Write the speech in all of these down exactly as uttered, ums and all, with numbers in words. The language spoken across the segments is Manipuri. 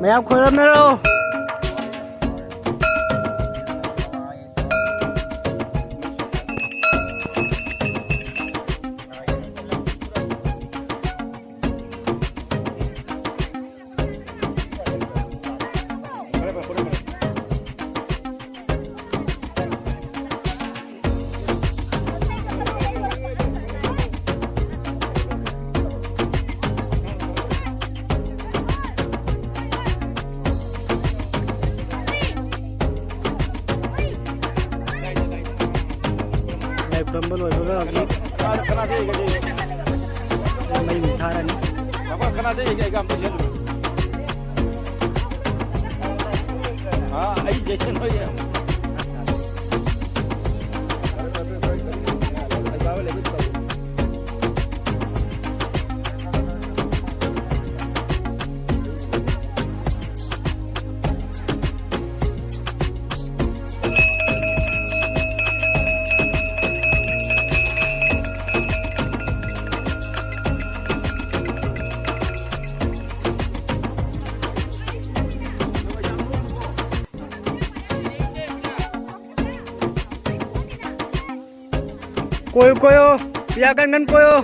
ꯃꯌꯥꯝ ꯈꯣꯏꯔꯝꯅꯔꯣ꯫ ꯂꯥꯏ ꯈꯨꯔꯝꯕ ꯂꯣꯏꯕꯒ ꯍꯧꯖꯤꯛ ꯃꯩ ꯃꯨꯠꯊꯠꯂꯅꯤ꯫ ꯀꯣꯏꯌꯨ, ꯀꯣꯏꯌꯨ꯫ ꯄꯤꯌꯥ ꯀꯟ ꯀꯟ ꯀꯣꯏꯌꯨ꯫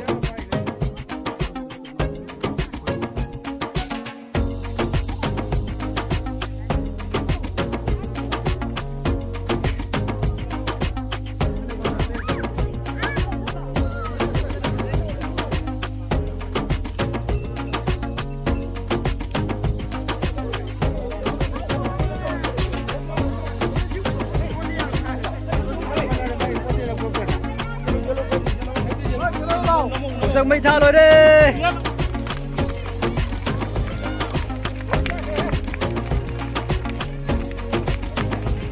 ꯌꯣꯡꯆꯥꯛ ꯃꯩ ꯊꯥ ꯂꯣꯏꯔꯦ꯫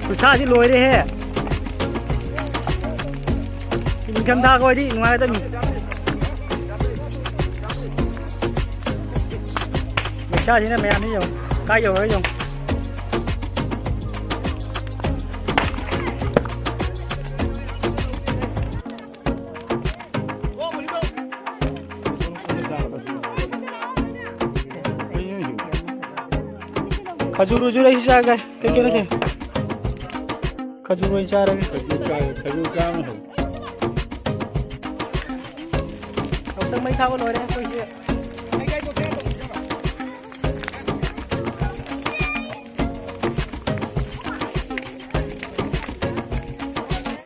ꯈꯨꯠꯁꯥꯁꯤ ꯂꯣꯏꯔꯦꯍꯦ꯫ ꯅꯤꯡꯊꯝꯊꯥꯒ ꯑꯣꯏꯔꯗꯤ ꯅꯨꯡꯉꯥꯏꯒꯗꯕꯅꯤ꯫ ꯃꯩꯁꯥꯁꯤꯅ ꯃꯌꯥꯝꯁꯤ ꯌꯦꯡꯉꯨ, ꯀꯥꯏ ꯌꯧꯔꯒ ꯌꯦꯡꯉꯨ꯫ ꯈꯖꯨꯔ ꯎꯖꯨꯔ ꯑꯩꯁꯨ ꯆꯥꯒꯦ꯫ ꯀꯩ ꯀꯩꯅꯣꯁꯦ? ꯈꯖꯨꯔ ꯑꯣꯏꯅ ꯆꯥꯔꯒꯦ꯫ ꯈꯖꯨꯔ ꯆꯥ- ꯈꯖꯨꯔ ꯆꯥꯕ ꯍꯧ ꯌꯥꯎꯁꯪ ꯃꯩ ꯊꯥꯕ ꯂꯣꯏꯔꯦ ꯑꯩꯈꯣꯏꯁꯦ꯫